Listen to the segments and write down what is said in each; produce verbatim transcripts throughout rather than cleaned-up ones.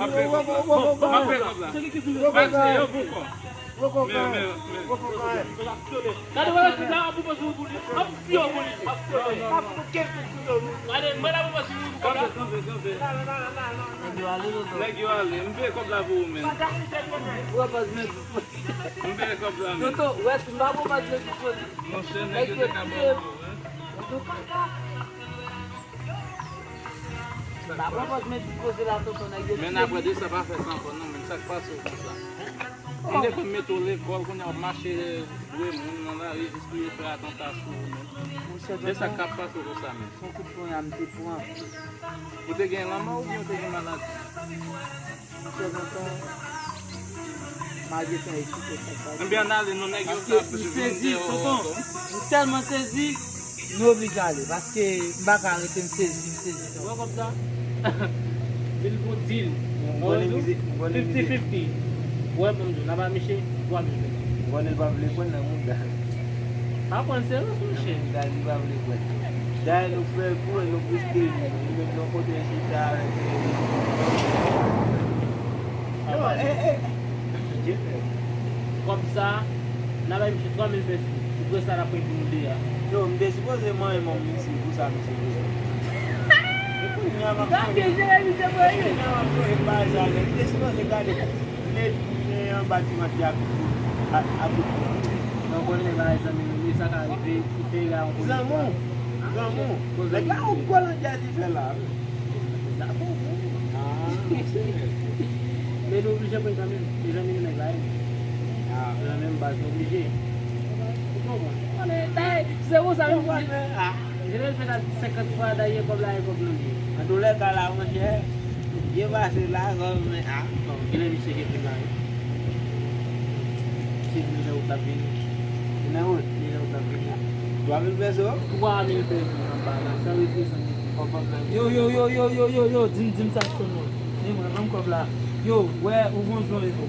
M ap peye kòb la. M ap peye kòb la. Mati, yo bon kòb. Men, men, men. Gade wè, se la, ap pwopoze pou li. Ap di yo pou li. Gade, mwen la pwopoze pou li. Kanpe, kanpe, kanpe. Nèg yo ale, tonton. Nèg yo ale. M peye kòb la pou ou, men. M peye kòb la, men. Tonton, wè, si m pa pran pòz men dispoze. Monchè, nèg yo te ka ba w tou, wi. Tonton kaka. M pa pran pòz men dispoze la, tonton, nèg yo. Men apre de sa, pa fè sa ankò, non, men sa k pase w konsa. M te konn mete w lekòl, kounye a w ap mache dwe moun nan lari jis pou yo fè atanta sou ou, men. Monchè, de sa k ap pase w konsa, men. Se yon kout ponya m te pran. Ou te gen lanmò oubyen ou te gen maladi? Monchè, tonton, malgre tan ekite sa, sa. Ebyen, ann ale, non, nèg yo. Paske m sezi, tonton. M tèlman sezi, nou oblije ale. Paske m pa ka rete, m sezi, m sezi, tonton. Wè kòb sa? Mil pou dil. Fifty fifty. Wè, ban m di w, n a ba misye twa mil pesos. M konnen l pa vle pran nan mouda. Pa pran serye, monchè. Nan mouda, li pa vle pran. Dayè, nou frè tou, e nou plis ke li. Li menm yon kote chita avèk, eh, yo, eh, eh. Kòb sa, n a bay misye twa mil pesos. Pou presta l ap pran pou nou de a. Yo, m te sipoze manyen manm misye pou sa misye bezwen. E kounye a m ap sonje. Kounye a m ap sonje bagay sa, men m te sipoze gade. Nèg men anba ti mantya ak, ak, ak bout. Donk, konnen bagay zanmi nou, men sa ka rive, ki fè y a yon zanmi, zanmi. Nèg la yon gwo landjè li fè la. Sa bon, bon. Ah, men nou oblije pran zanmi, se zanmi nou nèg la ye. Ah. Zanmi m baz nou oblije. Ou konprann? Konnen, se pou sa nou oblije. Genlè l fè sa senkant fwa, dayè kòb la e kòb nou li ye. Antoulèka la, monchè, byen pase la, kòm, men, a. Bon, genlè misye gen pil la, wi. Misye di li nan wout l ap vini. Li nan wout? Li nan wout l ap vini. Twa mil peso? Twa mil peso anba la, sa vle di san mil. Yo, yo, yo, yo, yo, yo, yo, di m, di m sa k fè mwen. E mwen, ban m kòb la. Yo, wè, ou gon jan w ye tou.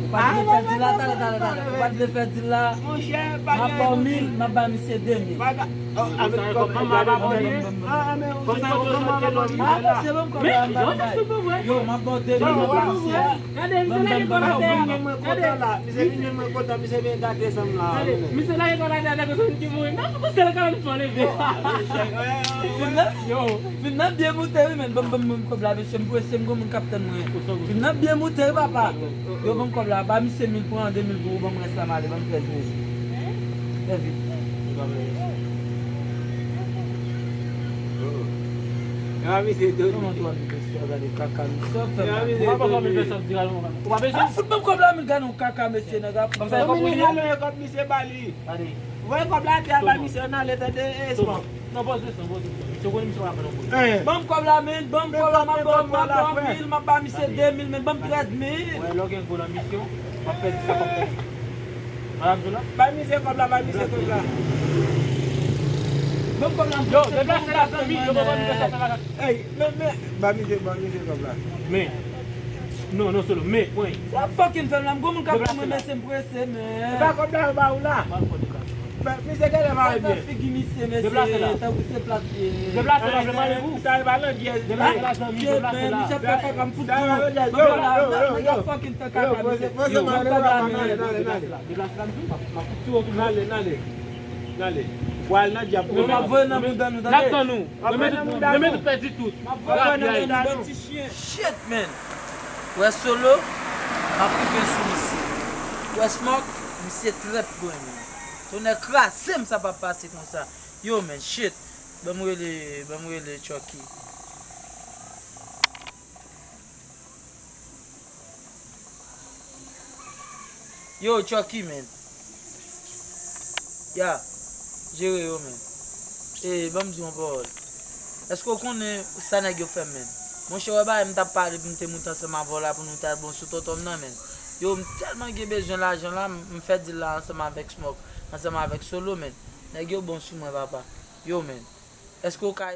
Ou pa t vle fè dil la, talè, talè, talè. Ou pa t vle fè dil la. Monchè, pa gen. M ap ba w mil, m ap ba misye de mil. Pa gen. Oh, avèk kòb, gade kòb. Ah, men ou se kòb la, m ap ba w mil la. Ah, mesye, ban m kòb la, m ba w bay. Yo, m ap ba w de mil, m ap ba misye. Gade, misye lage kò l atè a. Misye vin jwenn mwen kontan la, misye vin jwenn mwen kontan, misye vin gate zanm la. Gade, misye lage kò l atè a, tankou se moun ki mouri. Nan, pou sèl kanal fò leve. Yo. Fim nan byen moute wi, men ban m, ban m, ban m kòb la, mesye, m prese, m gon moun k ap tann mwen. Fim nan byen moute wi, papa. Yo, ban m kòb la, ba misye mil, pran de mil pou ou, ban m rès la, m ale, ban m trèz mil. Trè vit. Kòman twa mil pesos, gade kaka misye ap fè m la. Ou pa pran mil pesos dirèk, ou pa bezwen. Ap fout ban m kòb la, men gade yon kaka, mesye, nèg ap fè m. Dominique, ale, kòb misye ba li. Voye kòb la atè a, ba misye, ann ale, tande, eh, Smoke. Non, poze san, poze san. Misye konnen misye pa pran nan poze. Ban m kòb la, men, ban m kòb la, m ap ba w, m ap ba w mil, m ap ba misye de mil, men ban m trèz mil. Wè, lè w gen gwo nan misyon, w ap pèdi sa, w ap pèdi sa. Madanm Zola? Ba misye kòb la, ba misye kòb la. Ban m kòb la, m yo, deplase la, zanmi, yo, ban misye sa, sa, sa. Ey, men, men, ba misye, ba misye kòb la. Men, non, non, Solo, men, pran. Sa fucking fè m la, m gon moun k ap tann mwen, men se m prese, men. E pa kòb la yo ba ou la. Ba misye genlè mare byen. Figi misye, mesye, tankou se plat li ye. Deplase la, vle mare pou. Sa e pa landjèz. Deplase la, zanmi, deplase la. Misye fè kaka, m fout tou. Yo, yo, yo, yo. Nèg ap fucking fè kaka, mesye. Yo, ban m kòb la, men. Deplase la, m di w, m ap, m ap fout tou, tou. N ale, n ale. N ale. W al nan dyab. Yo, m ap voye nan mouda nou, tande. N ap tann ou. Remèt tout, remèt tout, pèdi tout. M ap voye nan mouda nou. Ti chyen. Shit, man. Wè Solo, m ap rive sou misye. Wè Smoke, misye trèt pou mwen. Tonnè kraze m, sa p ap pase konsa. Yo, man, shit. Ban m rele, ban m rele Chucky. Yo, Chucky, man. Ya, jere yo, man. E, ban m di yon pawòl. Èske w konnen sa nèg yo fè m, man? Monchè, wè bagay m t ap pale pou m te moute ansanm avè w la pou nou t al bon sou tonton m nan, man. Yo, m tèlman gen bezwen lajan la, m, m fè dil la ansanm avèk Smoke, ansanm avèk Solo, man. Nèg yo bon sou mwen, papa. Yo, men, èske w ka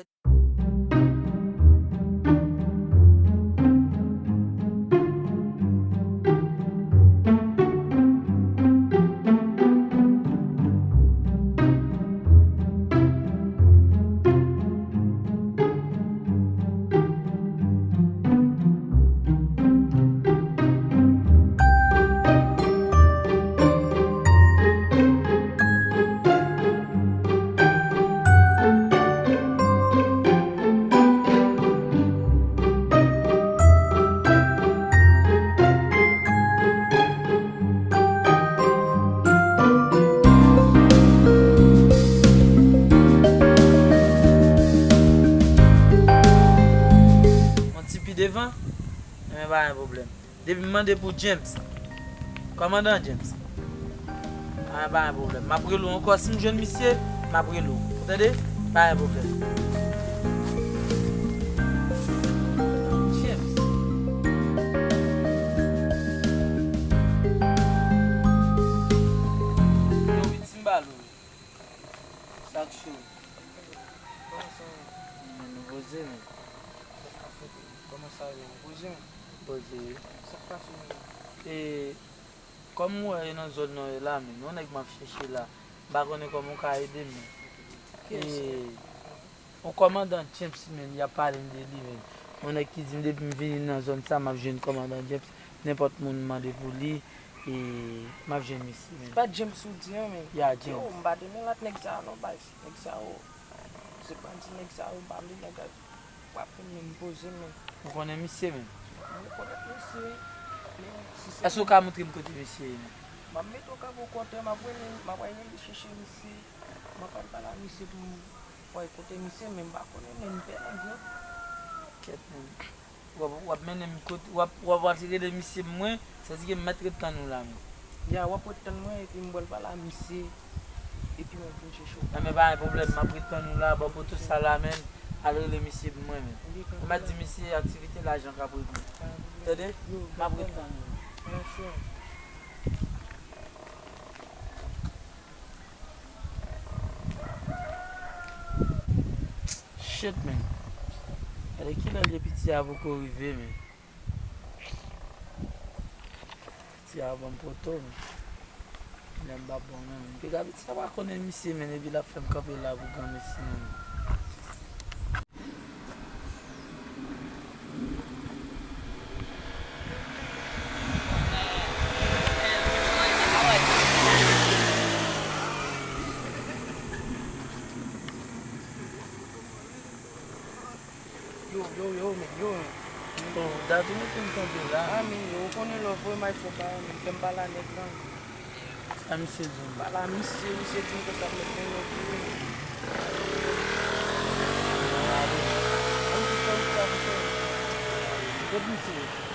Yon ti pi devan? Enben, pa gen pwoblèm. Depi m mande pou James. Kòmandan James. A, pa gen pwoblèm. M ap rele w ankò. Si m jwenn misye, m ap rele w. Ou tande? Pa gen pwoblèm. James. Yo, wi, Timbalo. Sa k cho? Kòman sa ye? Men nou poze, men. Sa k ap fèt, men? Kòman sa ye, men? Poze, men. Poze, wi. Sa k pase, men? E, kòm ou wè, e nan zòn nan w ye la, men, yon nèg m ap chèche la. M pa konnen kòman w ka ede m, men. E, yon kòmandan James, men, y ap pale m de li, men. Yon nèg ki di m depi m vini nan zòn sa, m ap jwenn kòmandan James. Nenpòt moun m mande pou li, e, m ap jwenn misye, men. Se pa James ou di an, men? Ya, James. Yo, m pa te nan lat nèg sa a non, baz. Nèg sa yo, se bandi nèg sa yo, m pa vle nèg a, w ap vin men poze, men. Ou konnen misye, men? M rekonèt misye, men si se... Èske w ka montre m kote misye ye, men? M ap mete w kanpe w kote, m ap rele, m ap rele chèche misye. M ap al pale a misye pou m wè kote misye, men m pa konnen, men m pè nèg yo. Kèt, men. W ap, w ap mennen m kote, w ap, w ap, w ap rele misye mwen, sa di ke m mèt ret tann ou la, men. Ya, w ap ret tann mwen, epi m pral pale a misye, epi mwen vin chèche w. Enben, pa gen pwoblèm, m ap ret tann ou la, bò poto sa la, men, al rele misye pou mwen, men. Ou mèt di misye aktivite lajan k ap regle. Tande? M ap ret tann ou. Shit, man. Gade kilè l ye, piti a poko rive, man. Piti a ban m poto, man. Kilè m pa bon, man. Piga piti a pa konnen misye, man, epi l ap fè m kanpe la pou granmesi, man. Yo, yo, yo, men, yo, men. Oh, dat ou mete m kanpe la. Ah, men, yo, ou konnen lè w voye m al fè bagay, men, fè m pale a nèg lan. Sa misye di w? Pale a misye, misye di m konsa m mèt mennen w pou li. An, tout tan sa pou fè. Kot misye?